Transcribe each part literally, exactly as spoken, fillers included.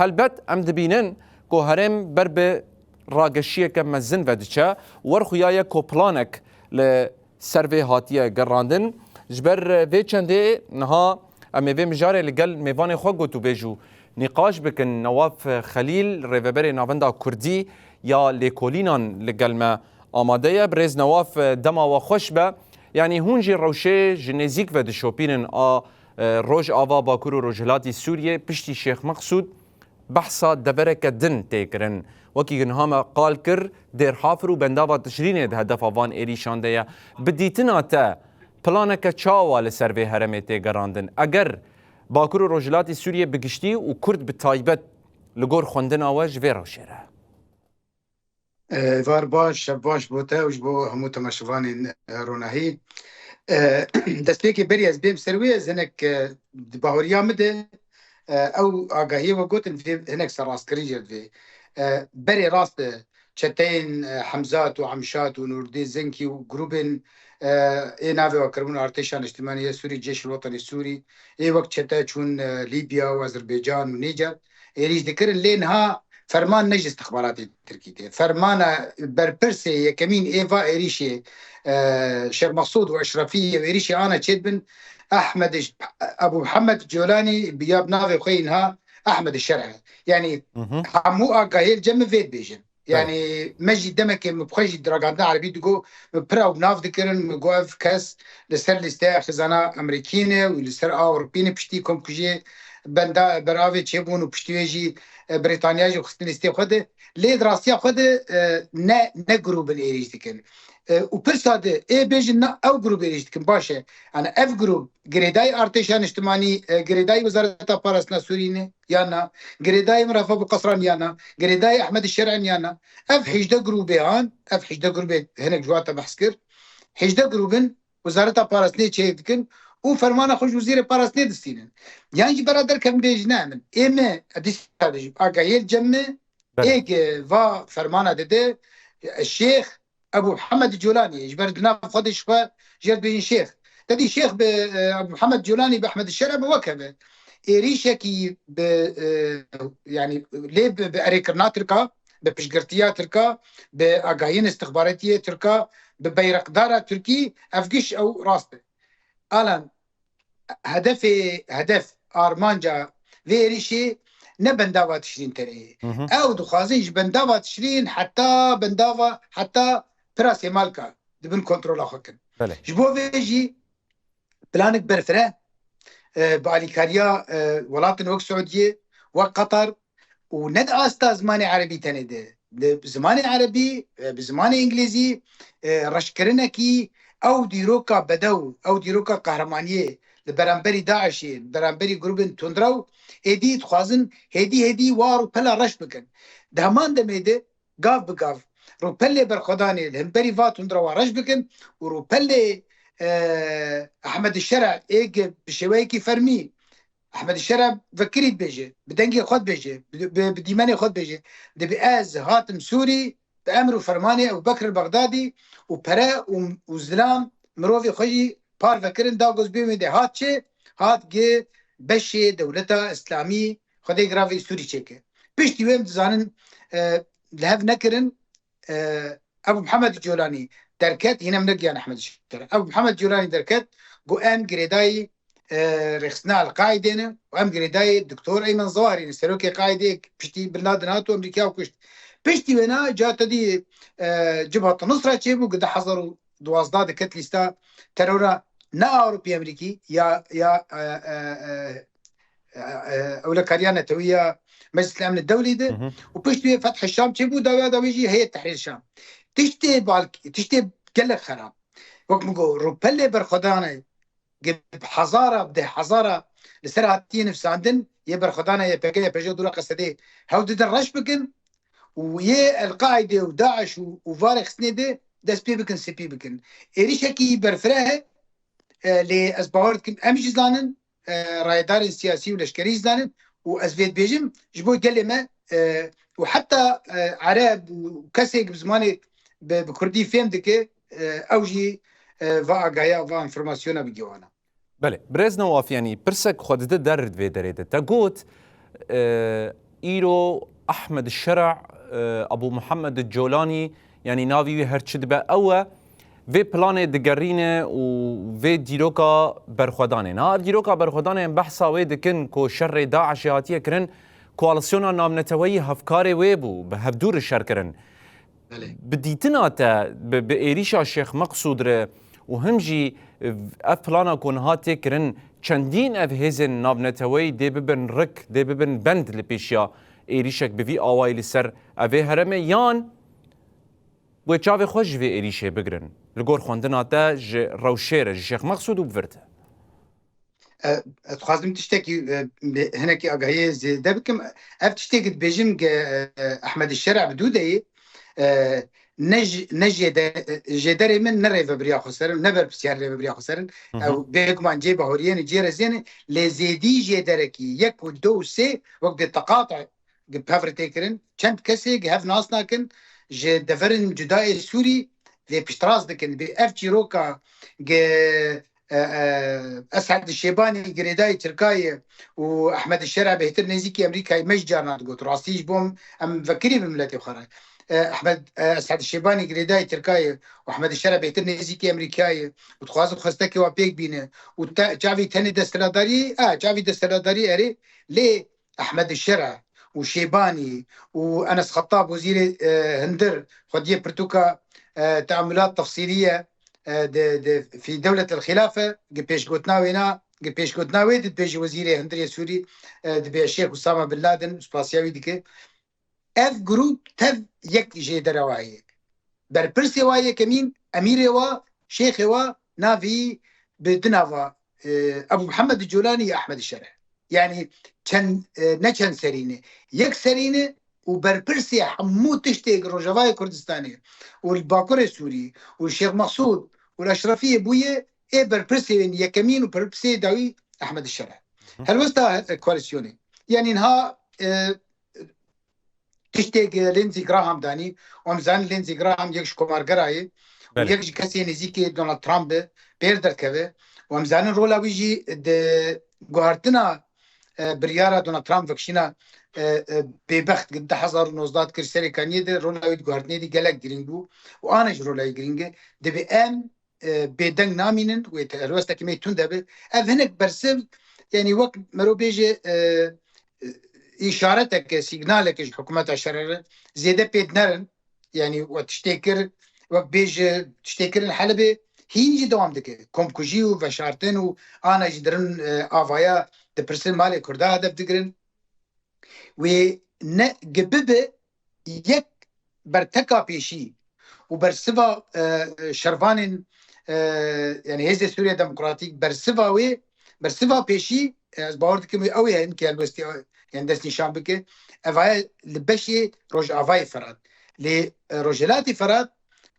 Helbet em dibînin ku herêm ber bi rageşiyeke mezin ve diçe, wer xuya ye ku planek li ser vê hatiye gerandin. Ji ber vê çendê niha em ê vê mijarê li gel mêvanê xwe gotûbêj û nîqaş bikin. Newaf Xelîl, rêveberê Navenda Kurdî ya Lêkolînan li gel me amade ye. Birêz Newaf, dema we xweş be. Yanî hûn jî rewşê ji nêzîk ve dişopînin a, e, Rojava, Bakur û Rojhilatî Sûriyê piştî Şêx Meqsûd behsa devereke din tê kirin. Wekî niha me qal kir, Dêrhafir û bendava Tişrînê di hedefa van êrîşan de ye. Bi dîtina te, planeke çawa li ser vê herêmê tê gerandin? Eger Bakur û Rojhilatî Sûriyê bi giştî û Kurd bi taybet li gor xwendina we ji vê rewşê re? Êvar baş, şev baş bo te û ji bo hemû temaşevanên, e, Ronahî. E, destpêkê berî ez bêm ser wê, ez hinek, e, di bahoriya min de, e, ew agahiyê we gotin, vê hinek serrastkirin jê divê. E, berê rast e, çeteyên, e, Hemzat û Emşat û Nûrdîn Zinkî û grûbên, e, ê navê we kiribûn Artêşa Niştimanî ya Sûrî, Cêşil Wetenî Sûrî, ê wek çete çûn, e, Lîbya û Azerbaycan û Nîcer êrîş dikirin, lê niha ferman ne ji istixbaratê Tirkî tê. Fermana berpirsê yekemîn ê va êrîşê, e, Şêx Meqsûd û Eşrefî û êrîşê ana çêdibin Ehmed, Ebû Mihemed Colanî bi ya bi navê xwe yî niha Ehmed Şer e. Yanî Hı hı. hemû agahiyê li cem min vê dibêjin. Belê. Yanî me jî demekê min bi xwe jî di ragihandina erebî digo, min pira ew nav dikirin, min got ev kes li ser lîsteya xizana Amerîkî ne û li ser a Ewropî ne, piştî komkujiyê benda beravê çêbûn û piştî wê jî, e, Brîtanya jî xistin lîsteyê xwe de. Lê di rastiya xwe de, e, ne, ne grûbin êrîş dikin. E, û pirsa de ê bêjin na ew grûb êrîş dikin, baş e. Yanî ev grûb girêdayî Artêşa Niştimanî, e, girêdayî Wezareta Parastina Sûrî ne, yan na, girêdayî Mirafa Bû Qesran yan na, girêdayî Ehmed Şer'in yan na. Ev hejdeh grûbê an, ev hejdeh grûbê hinek ji wate behs kir. Hejdeh grûbin Wezareta Parastinê çêk dikin û fermana xwe ji Wezîrê Parastinê distînin. Yan jî bera derkevin bêjin ne min. Ê me, dîsa dibêjim, agahiyê li cem me, Belê. êk, e, va fermana dide, e, Şêx Ebû Mihemed Colanî, ji ber di nav xwe de ji xwe jê re dibêjin Şêx. Te dî Şêx bi, e, Ebû Mihemed Colanî bi Ehmed Şer'e bi wek heve. Êrîşekî bi, e, yanî lê bi, bi erêkirina Tirka, bi piştgirtiya Tirka, bi agahiyên istixbaratiyê Tirka, bi beyrekdara Tirkî, ev giş ew rast e. Alan hedefê, hedef, armanca vê êrîşê ne bendava Tişrîn tenê ye. Hı hı. Ew dixwazin ji bendava Tişrîn heta bendava, heta pira Sêmalka di bin kontrola xwe kin. Belê. Ji bo vê jî planek berfireh, e, bi alîkariya, e, welatên wek Siûdiyê, wek Qatar û ne di asta zimanê erebî tenê de. Di zimanê erebî, e, bi zimanê îngilîzî, e, reşkirinekî ew dîroka bedew, ew dîroka qehremaniyê li beramberî DAIŞê, li beramberî grûbên tundrew, êdî dixwazin hêdî hêdî wa rûpela reş bikin. Di heman demê de gav bi gav rûpelê berxwedanê li hemberî va tundrewa reş bikin û rûpelê, e, Ehmed Şer'ê bi şêweyekî fermî Ehmed Şer'e vekirî dibêje, bi dengê xwe dibêje, bi, bi, bi dîmenê xwe dibêje. Dibê ez hatim Sûrî, bi emr û fermanê Ebu Bekir Bexdadî û pere û, û zilam mirovê xwe jî parve kirin, da goz bê wê de hat çi? Hat gi beşê dewleta Îslamî Xwedê giravê Sûrî çêke. Piştî wê em dizanin, e, li hev nekirin, e, Ebu Mihemed Colanî derket, hîn em negiyan Ehmed Şer. Ebu Mihemed Colanî derket, got em girêdayî, e, rêxistina El-Qaîdê ne û em girêdayî Doktor Eymen Zewarî ne, serokê Qaîdê piştî birina dinat û Amerîka kuşt. Piştî wêna ca te dî, e, Cibhat Nusra çêbû, ku du hezar û duwazdeh diket lîsta terora ne Ewropî Amerîkî ya, ya, e, e, e, e, e, ewlekariya netewî ya Meclis Emnê Dewlî de Hı hı. û piştî wê Feth Şam çêbû, dawiya dawî jî heyet Tehrîr Şam. Tiştê balk-, tiştê gelek xerab. Wek min got, rûpelê berxwedanê ge-, bi hezara, bi deh hezara li ser hatiye nivsandin, yê berxwedana Y P G, Y P J dûra Qesedê hew didin reş bikin û yê El-Qaîdê û DAIŞ û, û varê xistinê de dest pê bikin, spî bikin. Êrîşekî berfireh e, e, lê ez bawer dikim em jî zanin, e, rayedarên siyasî û leşkerî jî zanin û ez vê dibêjim ji bo gelê me, e, û heta, e, ereb û kesek bi zimanê bi, bi kurdî fêm dike, e, ew jî, e, va agahiya, va informasyona bige wana. Belê, birêz Newaf, yanî pirsek xwe dide der di vê derê de. Te got, e, Îro Ehmed Şera, e, Ebû Muhammed Colanî, yanî navî wî her çi dibe ew e, vê planê digerîne û vê dîroka berxwedanê. Niha ev dîroka berxwedanê em behsa wê dikin ku şerê DAIŞê hatiye kirin, koalîsyona navneteweyî hevkarê wê bû, bi hevdû re şer kirin. Belê. Bi dîtina te, bi, bi êrîşa Şêx Meqsûd re û him jî, e, ev plana ku niha tê kirin, çendîn ev hêzên navneteweyî dê bibin rik, dê bibin bend li pêşiya êrîşek bi vî awayî li ser evê herêmê, yan wê çavê xwe ji vê êrîşê bigirin? Li gor xwendina te ji rewşê re, ji Şêx Meqsûd û bi vir de? E, ez dixwazim tiştekî, e, bi-, hinekî agahiyê zêde bikim. Ev tiştekî dibêjim ge, e, Ehmedî Şera bi dû de yê, e, ne ji, ne jêde-, e, jêderê min ne rêvebiriya xweser in, ne berpirsiyar rêvebiriya xweser in. Hı hı. Ew bêguman cê bahoriyê ne, cê reziyê ne, lê zêdî jêderekî yek û du û sê wek bi teqate gi pev re tê kirin. Çend kesê gi hev nas nakin, ji deverên cuda yê Sûrî vê piştrast dikin. Bi ev çîroka gi, e, e, Esad Şêbanî girêdayî Tirkayê û Ehmed Şera bêhtir nêzîkî Amerîkayê, me ji carna digot. Rastî ji bo em vekirî bi miletê xwe re. E, Ehmed, e, Esad Şêbanî girêdayî Tirkayê û Ehmed Şera bêhtir nêzîkî Amerîkayê û dixwazin xwestekê wa pêk bîne û te, çavî tenê desthilatdarî, e, çavî desthilatdarî erê, lê Ehmed Şera û Şêbanî û Enes Xetab, wezîrê, e, hundir, xwediyê pirtûka, e, teamûlat tefsîlî ye, e, di, di, fî dewlet el xilafe, gi pêşgotina wê na, gi pêşgotina wê dibêje wezîrê hundirê Sûrî, e, dibê Şêx Usama Bin Laden, spasiya wî dike. Ev grûp tev yek jêdere wa ye. Berpirsê wa yekemîn, emîrê wa, şêxê wa, navî bi di nava, e, Ebû Mihemed Colanî ya Ehmed Şer e. Yanî çend, e, ne çend serî ne, yek serî ne û berpirsê hemû tiştê li Rojavayê Kurdistanê û li Bakurê Sûrî û li Şêx Meqsûd û li Eşrefiyê bûye, ê berpirsê wê yekemîn û berpirsê dawî Ehmed Şer e. Hı. Helwesta, e, koalîsyonê. Yanî niha, e, tiştê Lindsey Graham danî, û em zanin Lindsey Graham yek ji komargera ye û Belê. yek ji kesê nêzîkê Donald Trump be, pêr derkeve. Û em zanin rola wî jî di guhartina, e, biryara Donald Trump vekişîna, e, e, bêbext di hezar û nozdeh kir serê kaniyê de, rola wî di guhartinê de gelek girîng bû û ana jî rola wî girîng e. Dibê em e, bêdeng namînin, wê te-, helwestekî me tund hebe. Ev hinek bersiv, yanî wek mero bêje, e, e, îşareteke, sîgnaleke ji hikûmeta şerê re zêde pê dinerin. Yanî we tiştê kir, wek bêje tiştê kirin Helebê, hîn jî dewam dike. Komkujî û veşartin û ana jî dirin, e, avaya dipirsin malê Kurda hedef digirin. Wê ne gi bibe yek berteka pêşî û bersiva, e, şervanên, e, yanî Hêzê Sûriye Demokratîk bersiva wê, bersiva pêşî, e, ez bawer dikim wê ew ê hinkê helwestê, yanî destnîşan bike. Ev aye li beşê Rojavayê Ferat. Lê, e, Rojhilatê Ferat,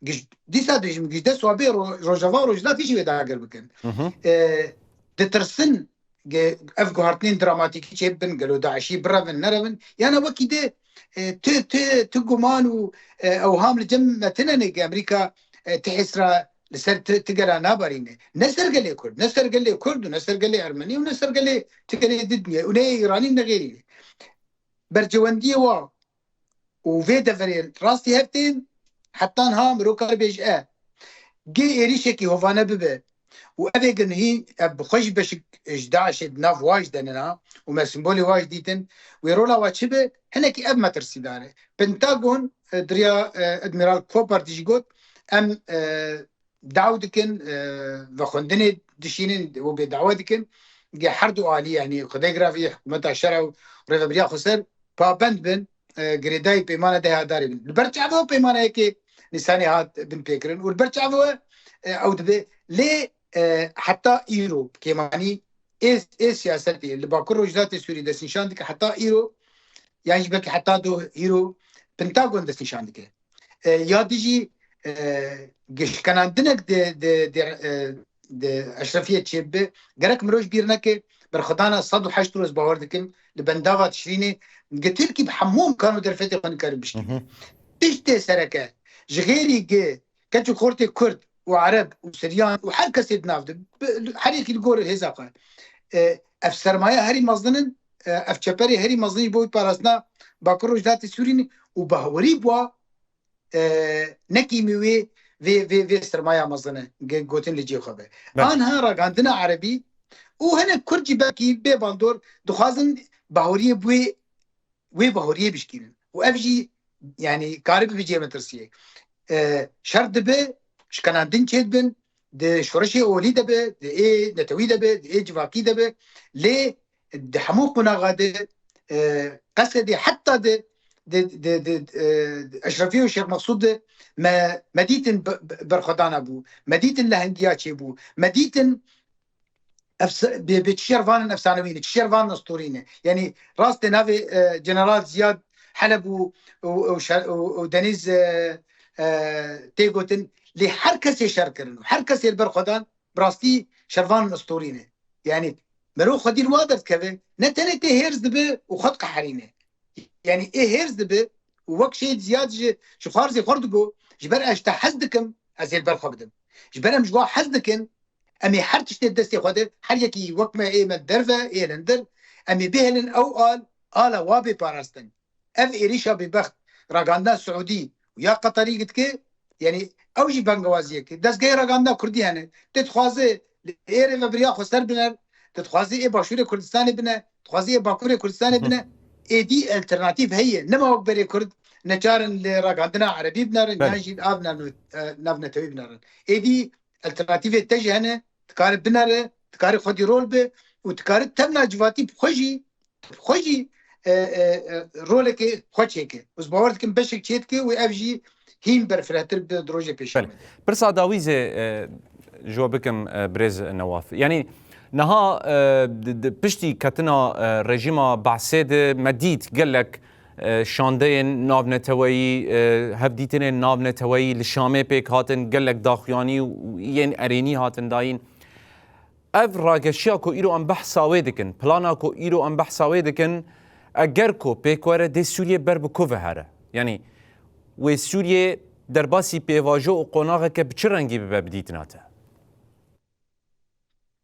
giş-, dîsa dibêjim, giş dest wa bê Ro-, Rojava û Rojhilatê jî wê dagir bikin. Hı hı. E, ditirsin ge-, ev guhartinên dramatîkî çêbibin, gelo DAIŞî birevin, nerevin, yana wekî de, e, tu, tu, tu guman û, e, ewham li cem me tune ne, ge Amerîka, e, ti hêsra li ser ti, ti gela nabarîne. Ne ser gelê Kurd, ne ser gelê Kurd û ne ser gelê Ermenî û ne ser gelê ti gelê di dinyayê û ne yê Îranî ne xêrî ne. Bercewendiyê wa û vê deverê rastî hev tên, heta niha miro kar bêj e. Gê êrîşekî hovane bibe û evê ginhî ev bi xwe jî beşik ji DAIŞê di nav wa jî de nina û me simbolê wa jî dîtin, wê rola wa çi be, hinekî ev metirsîdar e. Pentagon, e, di riya, e, Admiral Cooper jî got, em, e, daw dikin, e, vexwendinê dişînin û bêdawe dikin. Ge her du alî, yanî Xwedê giravî, hikûmeta şer û rêvebiriya xweser pabend bin, e, girêdayî peymana deh Adarê bin. Li ber çavê ew peymana yekê Nîsanê hat binpêkirin û li ber çavê we, e, ew dibe. Lê, e, heta îro kêmanî ê, ê siyasetê li Bakur Rojhilatê Sûrî destnîşan dike, heta îro, yan jî belkî heta do îro Pentagon destnîşan dike. E, ya dijî, e, gişkenandinek di, di, di, e, di eşrefiyê çêbibe, gerek mirov ji bîr neke, berxwedana sed û heşt roj bawer dikim, li bendava Tişrînê, gi Tirkî bi hemû imkan û derfetê xwe nikarin bişkîne. Hı hı. Tiştê sereke, ji xêrî gi keç û xortê Kurd û Ereb û Siryan û her kesê di nav de, bi, her yekî li gor hêza xwe, e, ev sermaye herî mezin in, e, ev çeperê herî mezin ji bo parastina Bakur Rojhilatê Sûrî ne û bahwerî bûa, e, nekîmî wê, vê, vê, vê sermaya mezin e, ge-, gotin li cihê xwe be. Belê. Anha ragandina erebî û hinek kurd jî belkî bê bandor dixwazin bahweriyê bi wê, wê bahweriyê bişkînin. Û ev jî, yanî, karibe bi cihê metirsiyê. E, şer dibe, şikenandin çêdibin, di şoreşê olî de be, di ê netewî de be, di ê civakî de be. Lê di hemû qonaxa de, e, Qesedê, heta di, di, di, di, e, Eşrefî û Şêx Meqsûd de me, me dîtin be-, be-, berxwedana bû. Me dîtin lehengiya çêbû. Me dîtin efsa-, bi, bi çi şervanin efsanewî ne, çi şervanin astorî ne. Yanî rastê navê, e, General Ziyad Heleb û, û, û şer-, û, û Deniz, e, e, tê gotin. Lê her kesê şer kirin û her kesê li ber xwe dan, bi rastî şervanin astorî ne. Yanî mero xwedî li wa derdikeve, ne tenê tê hêrs dibe û xwe diqeherîne. Yanî ê hêrs dibe û wek Şehîd Ziyad ji, ji xwarzê xwe digo, ji ber ez ji te hez dikim, ez ê li ber xwe bidim. Ji ber em ji wa hez dikin, em ê her tiştê destê xwe de, her yekî wek me ê me derve, ê lindir, em ê bihêlin ew al, ala wa bê parastin. Ev êrîşa bêbext ragandina Siûdî û ya Qeterî dike, yanî ew jî bengewaziyek e. Dezgehê ragandina Kurdî hene. Tê dixwaze li êrê ve biriya xweser biner, tê dixwaze ê Başûrê Kurdistanê bine, dixwaze ê Bakurê Kurdistanê bine. Êdî alternatîf heye. Nema wek berê Kurd neçarin li ragandina erebî binerin, Belê. yan jî li av nav-, e, navnetewî binerin. Êdî alternatîfê te jî hene, dikare binere, dikare xwedî rol be û dikare tevna civatî bi xwe jî, bi xwe jî, e, e, e, roleke xwe çêke. Ez bawer dikim beşek çêdike û ev jî hîn berfirehtir bi di rojê pêşiya Belê. me de. Pirsa dawî zê, e, ji we bikim, e, birêz Newaf. Yanî niha, e, di, di piştî ketina, e, rejîma Behsê de me dît gelek, e, şandeyên navneteweyî, e, hevdîtinên navneteweyî li Şamê pêk hatin, gelek daxuyanî û yên erênî hatin dayîn. Ev rageşiya ku îro em behsa wê dikin, plana ku îro em behsa wê dikin, eger ku pêk were dê Sûriyê ber bi ku ve here? Yanî wê Sûriyê derbasî pêvajo û qonaxeke bi çi rengî bibe bi dîtina te?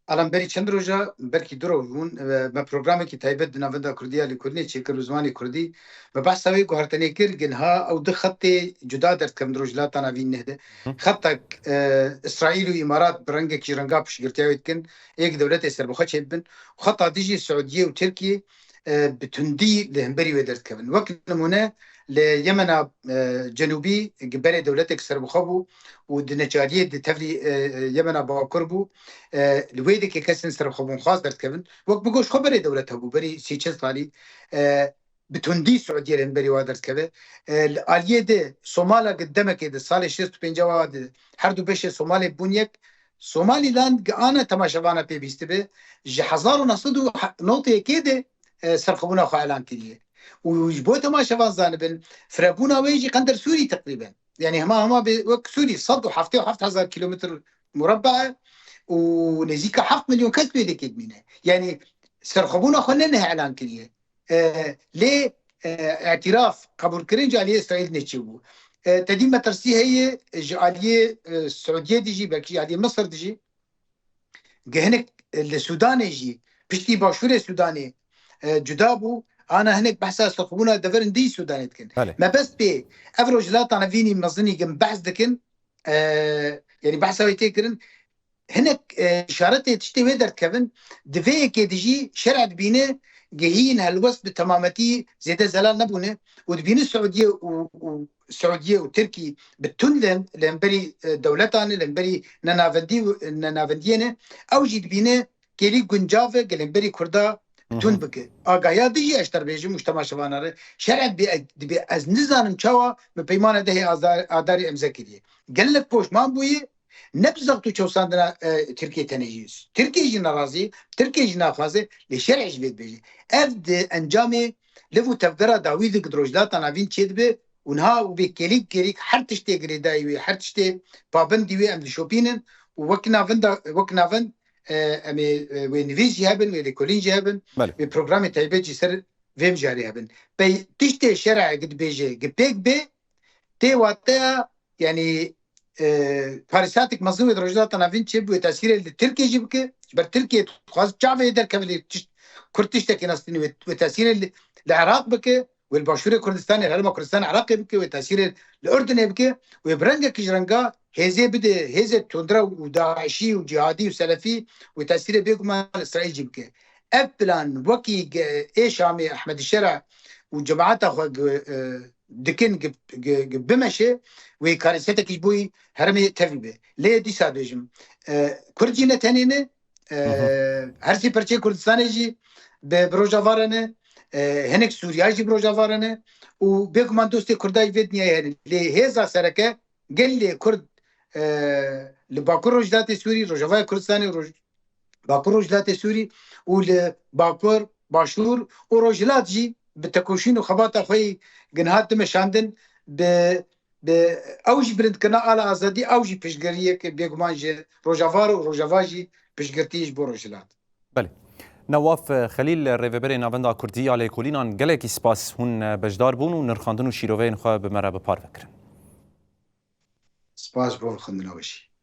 Alan berî çend roja, belkî du roj bûn, e, me programekî taybet di Navenda Kurdî ya Lêkolînê çêkir bi zimanê Kurdî. Me behsa wê guhertinê kir, gi niha ew du xetê cuda derdikevin di Rojhilata Navîn neh de. Hı. Xeta, e, Îsraîl û Îmarat bi rengekî renga piştgirtiya wê dikin, ê yek dewletê serbixwe çêbibin. Xeta dijî Siûdiyê û Tirkiyê, e, bi tundî li hemberî wê derdikevin. Wek nimûne li Yemena, e, Cenûbî gi berê dewletek serbixwe bû û di neçariyê di tevrî, e, e, Yemena Bakur bû. E, li wê dikê kesên serbixwebûnxwaz derdikevin. Wek bigo ji xwe berê dewlet hebû, berî sî çil salî. E, bi tundî Siûdiyê li hemberî wa derdikeve. E, li aliyê di Somala gi demekê di salê şêst û pênc wa di her du beşê Somalê bûn yek. Somaliland gi ana temaşevana pê bîstibe, ji hezar û neh sed û newtê yekê de, e, serxwebûna xwe elan kiriye. Û ji bo temaşevan zanibin, firebûna wê jî qender Sûrî teqrîben. Yanî hema hema bê wek Sûrî sed û heftê û heft hezar kîlometr mureba û nêzîka heft milyon kes wê dikê dimîne. Yanî serxwebûna xwe ne niha elan kiriye. E, lê, e, îtiraf, qebûlkirin ji aliyê Îsraîl neçîbû. E, tedî metirsî heye ji aliyê, e, Siûdiyê dijî, belkî ji aliyê Misir dijî. Gi hinek, e, li Sûdanê jî, piştî başûrê Sûdanê, e, cuda bû. Ana hinek behsa serxwebûna deverên dî Sûdanê dikin. Belê. Mebest pê, ev Rojhilata Navînî mezinî gin behs dikin. E, yanî behsa wê tê kirin. Hinek, e, îşaretê tiştê wê derdikevin, di vê yekê de jî şerê dibîne gehiyên helwest bi temametî zêde zelal nebûne û dibîne Siûdiyê û, û Siûdiyê û Tirkî bi tund li, li hemberî, e, dewletan e, li hemberî nenavendî û, e, nenavendiyê ne. Ew jî dibîne kêlî guncav e, li hemberî Kurda Hı hı. tund bike. Agahiya dijî ez ji te re bêjim û ji temaşevana re, şerê dibê, dibê ez nizanim çawa bi peymana dehê Azar-, Adarê emze kiriye. Gelek poşman bûye, ne bi zext û çewsandina, e, Tirkiyê tenê jî. Tirkiye jî nerazî, Tirkiye jî naxwaze, lê şerê jî vê dibêje. Ev di encamê liv û tevgera dawî de di Rojhilata Navîn çêdibe û niha û vê kêlîk kêlîk her tiştê girêdayî wê, her tiştê pabendî wê em dişopînin û wek navenda, wek navend, e, em ê, e, wê nivîs jî hebin, wê lêkolîn jî hebin, Belê. wê programê taybet jî ser vê mijarê hebin. Pey tiştê şerê gi dibêje, gi pêk bê, tê wateya, yanî, e, parîsatek mezin wê di Rojhilata Navîn çêbû, wê tesîrê li Tirkiyê jî bike. Ji ber Tirkiye dixwaz çavê derkeve lê tişt, Kurd tiştekê nastînî wê, wê tesîrê li, li Iraq bike. wê li Başûrê Kurdistanê, Herêma Kurdistanê Iraqê bike, wê tesîrê li Urdunê bike, wê bi rengekî ji renga hêzê bide, hêzê tundrew û DAIŞî û cîhadî û selefî, wê tesîrê bêguman li Îsraîl jî bike. Ev plan wekî ge-, ê Şamê Ehmed Şera û cemaeta xwe ge-, e, dikin ge-, ge-, ge-, bimeşe, wê karîsetekî ji bo wî herêmê tevî be. Lê dîsa bêjim, e, Kurd jî ne tenê ne, e, Hı hı. her sê perçeyê Kurdistanê jî bi, bi Rojava re ne, e, hinek Sûriya jî bi Rojava re ne û bêguman dostê Kurda jî vê dinyayê hene. Lê hêza sereke gelê Kurd, e, li Bakur Rojhilatê Sûrî, Rojavaya Kurdistanê, Roj-, Bakur Rojhilatê Sûrî û li Bakur, Başûr û Rojhilat jî bi tekoşîn û xebata xwe yî giniha dimeşandin, bi, bi ew jî bilindkirina ala azadî, ew jî piştgiriyek bêguman ji Rojava re û Rojava jî piştgirtiyê ji bo Rojhilat. Belê. Newaf Xelîl, rêveberê Navenda Kurdî ya Lêkolînan, gelekî spas hûn beşdar bûn û nirxandin û şîroveyên xwe bi me re bi parve kirin. Spas bo xwendina we jî.